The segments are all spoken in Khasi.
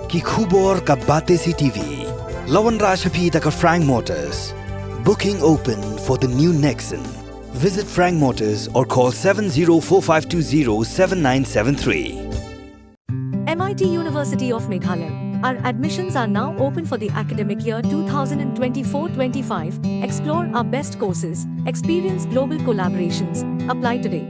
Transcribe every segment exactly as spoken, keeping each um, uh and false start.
Ki khubor ka Batesi T V. La wanrah sha phi da ka Frank Motors. Booking open for the new Nexon. Visit Frank Motors or call seven zero four five two zero seven nine seven three. M I T University of Meghalaya. Our admissions are now open for the academic year two thousand twenty-four twenty-five. Explore our best courses, experience global collaborations. Apply today.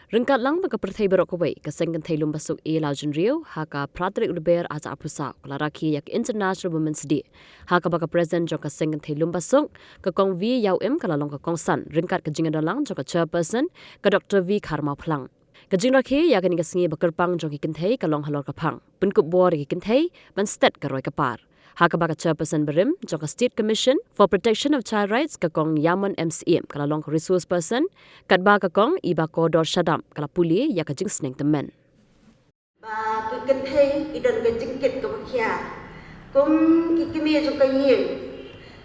Ryngkat lang bad ka pyrthei baroh kawei, ka Seng Kynthei Lumbasuk A. Lajynriew, ha ka phra tarik u Lber arhajar arphew saw, ka la rakhe ïa ka International Women's Day. Ha kaba ka President jong ka Seng Kynthei Lumbasuk, ka Kong V. Ïawim, ka la long ka kongsan ryngkat ka jingïadonlang jong ka Chairperson, ka Doctor V. Kharmawphlang. Ka jingrakhe ïa kane ka sngi ba kyrpang jong ki kynthei ka long halor ka phang pynkup bor ïa ki kynthei ban stet ka roi ka par. Ha kaba ka Chairperson barim jong ka State Commission for Protection of Child Rights, ka Kong Yamon M. Syiem, ka la long ka Resource Person, katba ka Kong Ibakordor Shadap ka la pule ïa ka jingsneng tymmen. Ba ki kynthei ki don ka jingkit kaba khia. Kum ki kmie jong ka ïing,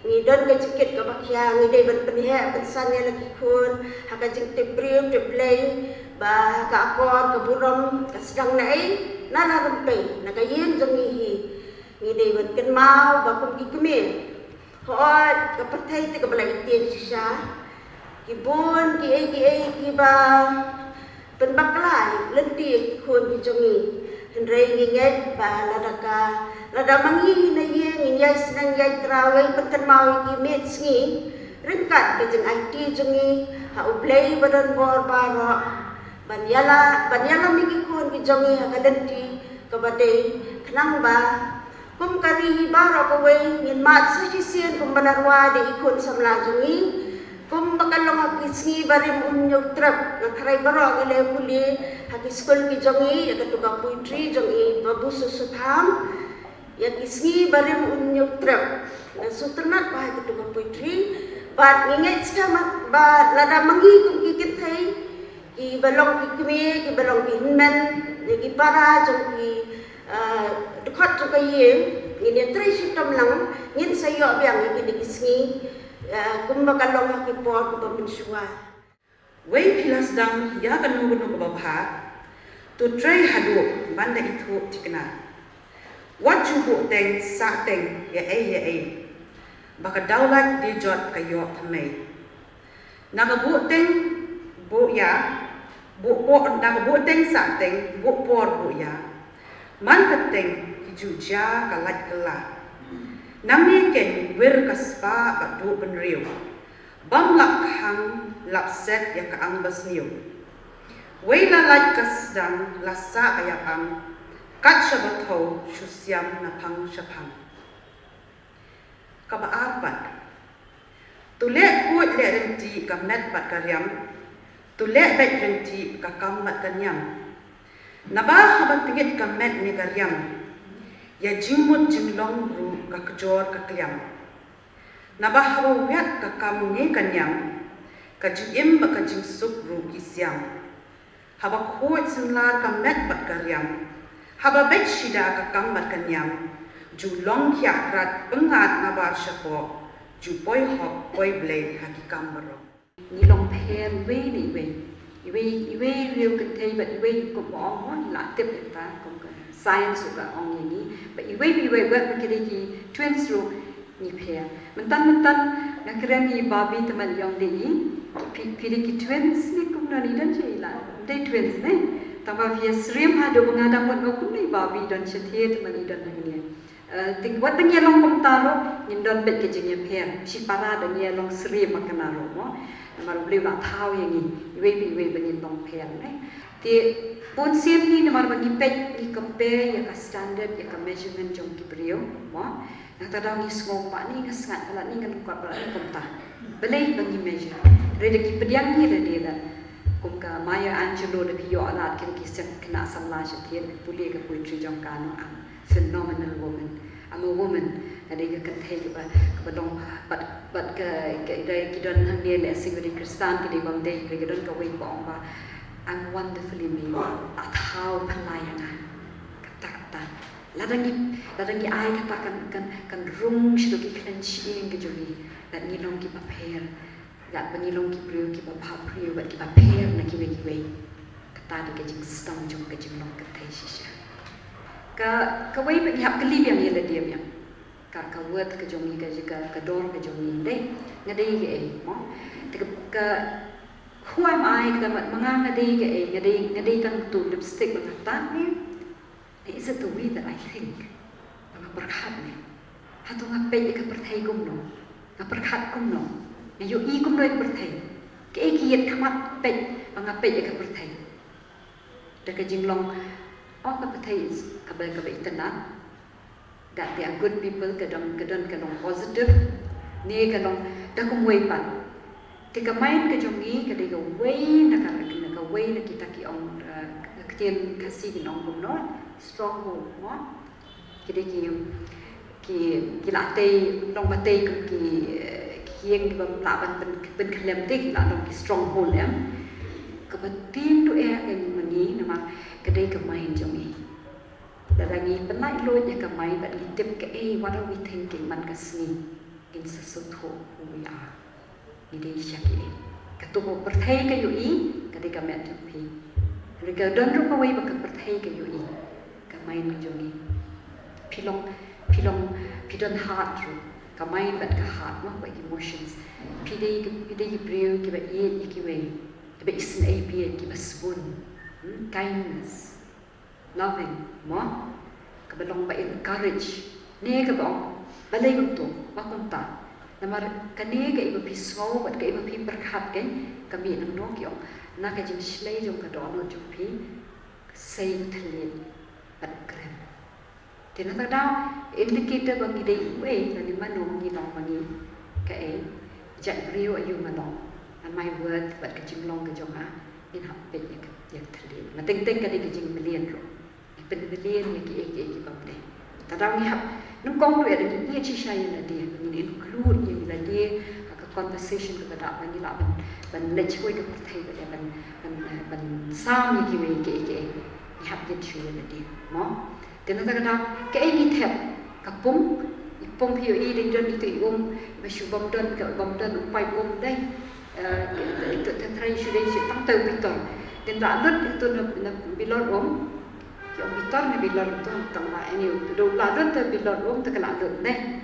ngi don ka jingkit kaba khia, ngi dei ban pynheh pynsan ïa la ki khun ha ka jingtip briew tip Blei, ba ha ka akor ka burom ka sdang na ei, na la rympei na ka ïing jong ngi hi. Ngi dei ban kynmaw ba kum ki kmie, hooid, ka pyrthei te kaba la ïaid shisha, ki bun kiei kiei kiba pynbakla lynti ïa ki khun ki jong ngi. Hynrei ngi ngeit ba lada ka, lada ma ngi hi na ïing ngin ïai sneng ïai kraw ïai pynkynmaw ïa ki miet sngi ryngkat ka jingaiti jong ngi ha U Blei ba don bor baroh, ban ïalam, ban ïalam ïa ki khun ki jong ngi ha ka lynti kaba dei, khnang ba kum ka ri hi baroh kawei ngin mad sa shisien kumba la rwai da i khun samla jong ngi. Kumba ka long ha ki sngi barim U Hynñiewtrep, nga tharai baroh ngi la pule ha ki skul ki jong ngi ïa katu ka poetry jong i Babu Susutham, ïa ki sngi barim U Hynñiewtrep. Nga sngewtynnat bha ïa katu ka poetry. Bad ngi ngeit skhem ba lada ma ngi kum ki kynthei, kiba long ki kmie, kiba long ki hynmen, ïa ki para jong ki, ah, dkhot jong ka ïing, ngin ïatrei shitom lang, ngin sa ïoh biang ïa kine ki sngi, ah, kumba ka long ha ki por kiba mynshuwa. Wei phi la sdang ïa kano kano kaba bha, to trei haduh ban da ithuh thikna. Wat ju buh teng sah teng ïa ei ïa ei, ba ka dawlait dei jot ka ïoh thymmei. Na ka buh teng buh ïa, buh por, na ka buh teng sah teng, buh por buh ïa. Man ka teng ki ju jia ka lait kylla. Nangne keiñ wir ka spah bad duh bynriew. Bym lap khang lap set ïa ka ang ba sniew. Wei la lait ka sdang la sah ïa ang, kat shaba thew shu siam na phang sha phang. Kaba ar pat. To leh khuid leh rynti ka met bad ka riam. To leh beit rynti ka kam bad ka niam. Naba haba tngit ka met ne ka riam, ïa jingmut jinglong ruh ka kjor ka kliam. Naba haba wiat ka kam ne ka niam, ka jingim bad ka jingsuk ruh ki siam. Haba khuid synlar ka met bad ka riam, haba beit shida ka kam bad ka niam, ju long khiah krat pyngngad nabar shapoh, ju poi hok poi blei ha ki kam baroh. Ngi long pher iwei na iwei. Iwei, iwei riew kynthei bad iwei, kum ba ong mo, la tip ita, kum ka science ruh ka ong ïa ngi. Bad iwei, iwei, bad ma ki dei ki twins ruh ngi pher. Mynta, mynta nga kren ïa i Barbie te man ïong dei i. Phi, phi dei ki twins ne kumno, i don shi i la. Dei twins ne. Tang ba phi ïa syriem haduh ba nga dang mut nga kumno, i Barbie don shi te te man i don hangne. Eh, te wat dang ïa long kumta ruh, ngin don beit ka jingïapher. Shipara dang ïa long syriem ma kane ruh mo. Namar U Blei u la thaw ïa ngi, iwei pa iwei ba ngin long pher ne. Te bun sien hi namar ba ngi peit, ngi compare ïa ka standard, ïa ka measurement jong ki briew mo. Nangta da ngi sngew ba ni, nga sngew ba la ni, nga lyngkot ba la ni kumta. Balei ba ngi measure? Hynrei da ki pdiang ngi, hynrei da, kum ka Maya Angelou, da phi ïoh lad, ki, ki seng khynnah samla shatei, pule ka poetry jong ka, no, I'm a phenomenal woman. I'm a woman. Ka dei ka kynthei kaba, kaba long bad, bad ka, ka dei ki don hangne lehse ki dei Khristan, ki dei bym dei, ki don kawei ba ong ba, I'm wonderfully made. Ka thaw pynlait ïa nga. Kata, kata. Lada ngi, lada ngi ai kata kan, kan, kan rung sha ki khlem shyieng ki jong ngi. Lada ngi long kiba pher. Lada ba ngi long ki briew kiba bhabriew bad kiba pher na kiwei kiwei. Kata dei ka jingsdang jong ka jinglong kynthei shisha. Ka, kawei pat ngi hap kylli biang ïa lade biang. Ka, ka worth ka jong ngi, ka, ka, ka dor ka jong ngi, dei. Nga dei kaei, mo? Te ka, ka, who am I, ka mut ma nga nga dei kaei, nga dei, nga dei tang utu lipstick ba nga tad ne? Is it the way that I think? Ba nga pyrkhat ne? Hato nga peit ïa ka pyrthei kumno? Nga pyrkhat kumno? Nga ïohi kumno ïa ka pyrthei? Kaei ki ïit khmat peit ba nga peit ïa ka pyrthei? Da ka jinglong, oh, ka pyrthei is kaba, kaba itynnad. That they are good people, ka don, ka don ka long positive. Ne ka long da kumwei pat. Te ka mind ka jong ngi ka dei kawei na ka, na kawei na kita ki ong, eh, ka ktien Khasi ki ong kumno, stronghold, mo? Ki dei ki, ki, ki la tei, long ba tei kum ki, eh, ki ïing kiba ym lah ban pyn, pynkhlem te ki la long ki stronghold, em. Kaba tieng duh eh ka jong ngi namar ka dei ka mind jong ngi. Lada ngi pynlait luid ïa ka mind bad ngi tip kaei, what are we thinking man ka sngi, ngin sa sngewthuh who we are. Ngi dei sha kiei. Kato ka pyrthei ka ïohi, ka dei ka met jong phi. Hynrei ka don ruh kawei ba ka pyrthei ka ïohi. Ka mind ka jong ngi. Phi long, phi long, phi don heart ruh. Ka mind bad ka heart, mo, ba emotions. Phi dei, phi dei ki briew kiba ïeit ïa kiwei. Kiba isynei bieit, kiba sbun. Hmm? Kindness. Loving, mo? Kaba long ba encourage. Ne kaba ong, balei kumto, ba kumta. Namar kane kaei ba phi sngew bad kaei ba phi pyrkhat kein, ka mih nangno ki ong. Na ka jingshlei jong ka dohnud jong phi, ka sei u thylliej bad u kren. Te na kata ka daw, indicator ba ngi dei uei, lane mano ngi long ma ngi. Kaei, jait briew aïu nga long. Am I worth bad ka jinglong ka jong nga, ngin hap peit ïa ka, ïa ka thylliej. Ma teng teng ka dei ka jingmlien ruh. Ngi pynmlien ïa kiei kiei kiba ym dei. Kata daw ngi hap nyngkong ruh ïa da ngi ïeit shisha ïa lade, ngin include ïa lade ha ka conversation kaba dah ba ngi lah ban, ban leit shuwa ïa ka pyrthei bad ïa ban, ban, ban sam ïa kiwei kiei kiei. Ngi hap ïeit shuwa ïa lade, mo? Te na kata ka daw kaei ngi thep, ka pung, i pung phi ïohi dang don itu i um, ba shu bym don, ka bym don u paip um dei. Eh, itu te trai shu dei shu tang tei u bitor. Te la lut itu na, na bilor um. Ki ong bitor ne bilor itu tang ba ini. Te la lut te bilor um te ka la lut ne.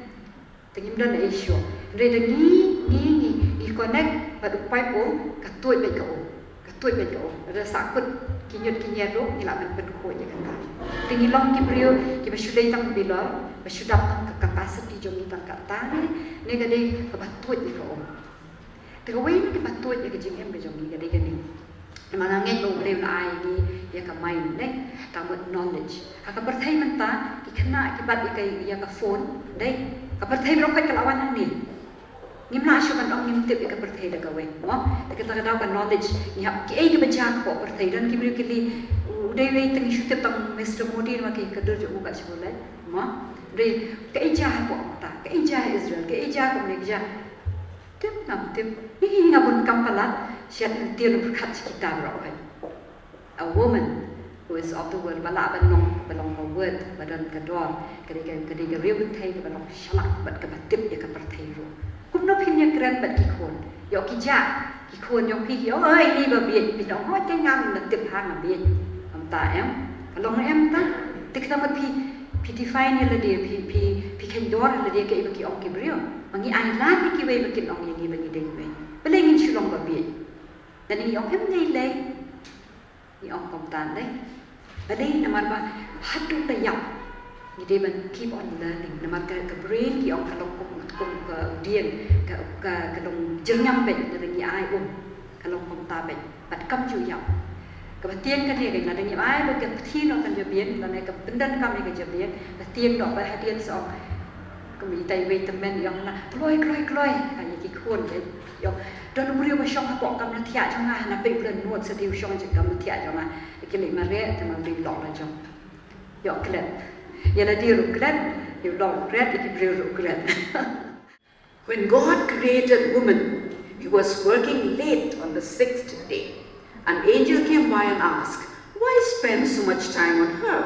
Te ngim don ei shuh. Hynrei da ngi, ngi, ngi, ngi connect bad u paip um, ka tuid bad ka um. Ka tuid bad ka um. Da sahkut ki ñiut ki ñiar ruh, ngi lah ban pynkhuid ïa kata. Te ngi long ki briew kiba shu dei tang bilor, ba shu dap tang ka capacity jong ngi tang kata ne, ne ka dei kaba tuid ïa ka um. Te kawei na kiba tuid ïa ka jingim ka jong ngi ka dei kane. Namar nga ngeit ba U Blei u la ai ngi ïa ka mind ne, ka mut knowledge. Ha ka pyrthei mynta, ki khynnah ki bat ïa ka, ïa ka phone, dei. Ka pyrthei baroh ka la wan hangne. Ngim lah shuh ban ong ngim tip ïa ka pyrthei da kawei, mo? Te kata ka daw ka knowledge, ngi hap kiei kiba jia hapoh pyrthei, don ki briew ki leh, u dei wei tang shu tip tang Mister Modi namar ki ka dur jong u kat shu leh, mo? Dei, kaei jia hapoh ta, kaei jia ha Israel, kaei jia kumne jia. Tip ngam tip, hi hi nga bun kam palat, shet ngan tiar pyrkhat shi kitab roh hai. A woman who is of the world, ba lah ban long, ba long ka worth, ba don ka dor, ka dei ka, ka dei ka riew kynthei kaba long shalak bad kaba tip ïa ka pyrthei ruh. Kumno phin ïa kren bad ki khun? Ïoh ki jah, ki khun jong phi ki ong, oi, ini ba bieit, phi ong, hooid te ngam da tip ha nga bieit. Kumta em, ka long em ta, te kata mut phi, phi define ïa lade, phi, phi, phi khein dor ïa lade kaei ba ki ong ki briew. Ma ngi ailad ïa kiwei ba kin ong ïa ngi ba ngi dei kiwei. Balei ngin shu long ba bieit? Lane ngi ong em dei lei. Ngi ong kumta dei. Balei? Namar ba haduh la ïap ngi dei ban keep on learning. Namar ka, ka brain ki ong ka long kum, kum ka dieng, ka, ka, ka long jyrngam beit lada ngi ai um. Ka long kumta beit. Bad kam ju ïap. Kaba tieng kane ka lada ngi ai ba ka pyrthei noh kan jabieng, lane ka pyndonkam ïa ka jabieng, ba tieng noh ba hadien sa ong. Kum itai wei tymmen ïong na kloi kloi kloi. Ha ïa ki khun beit. Ïong don u briew ba shong hapoh kamra thiah jong nga, na peit u la nud sa dei u shong jong kamra thiah jong nga. Ki leh mareh te ma u dei lok la jong. Ïoh klet. Ïa lade ruh klet, ïa u lok ruh klet, ïa ki briew ruh klet. When God created woman, he was working late on the sixth day. An angel came by and asked, "Why spend so much time on her?"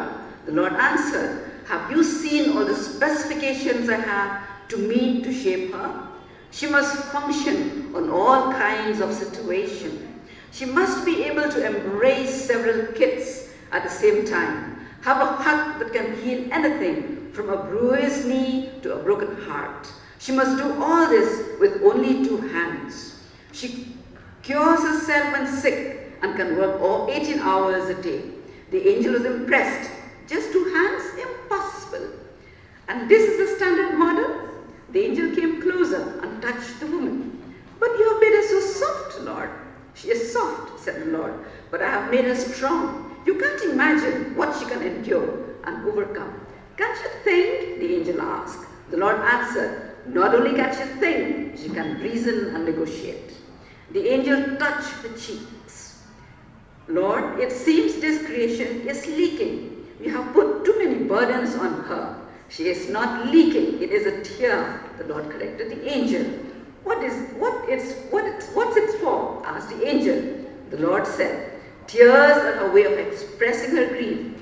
The Lord answered, "Have you seen all the specifications I have to meet to shape her? She must function on all kinds of situation. She must be able to embrace several kids at the same time, have a hug that can heal anything, from a bruised knee to a broken heart. She must do all this with only two hands. She cures herself when sick and can work all eighteen hours a day. The angel was impressed. Just two hands? Impossible. And this is the standard model? The angel came closer and touched the woman. But you have made her so soft, Lord. She is soft, said the Lord, but I have made her strong. You can't imagine what she can endure and overcome. Can't you think? The angel asked. The Lord answered, not only can she think, she can reason and negotiate. The angel touched her cheeks. Lord, it seems this creation is leaking. You have put too many burdens on her. She is not leaking, it is a tear, the Lord corrected the angel. What is what it's what it's what's it for? Asked the angel. The Lord said, tears are her way of expressing her grief,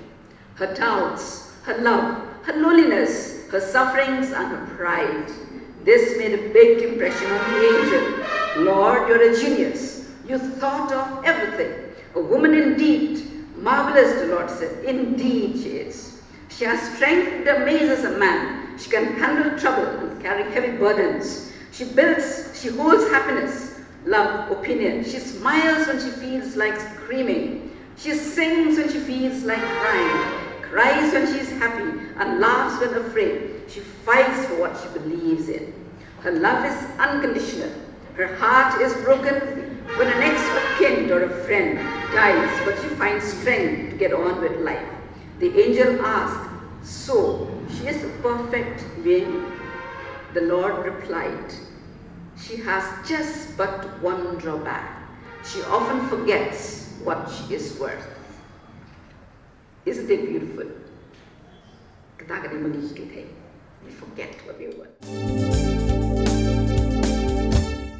her doubts, her love, her loneliness, her sufferings, and her pride. This made a big impression on the angel. Lord, you're a genius. You thought of everything. A woman indeed. Marvelous, the Lord said. Indeed, she is. She has strength that amazes a man. She can handle trouble and carry heavy burdens. She builds, she holds happiness, love, opinion. She smiles when she feels like screaming. She sings when she feels like crying, cries when she is happy, and laughs when afraid. She fights for what she believes in. Her love is unconditional. Her heart is broken when a next of kin or a friend dies, but she finds strength to get on with life. The angel asked, so, she is a perfect being? The Lord replied, she has just but one drawback. She often forgets what she is worth. Isn't it beautiful? Kata ka dei ma ngi kitai. We forget what we are worth.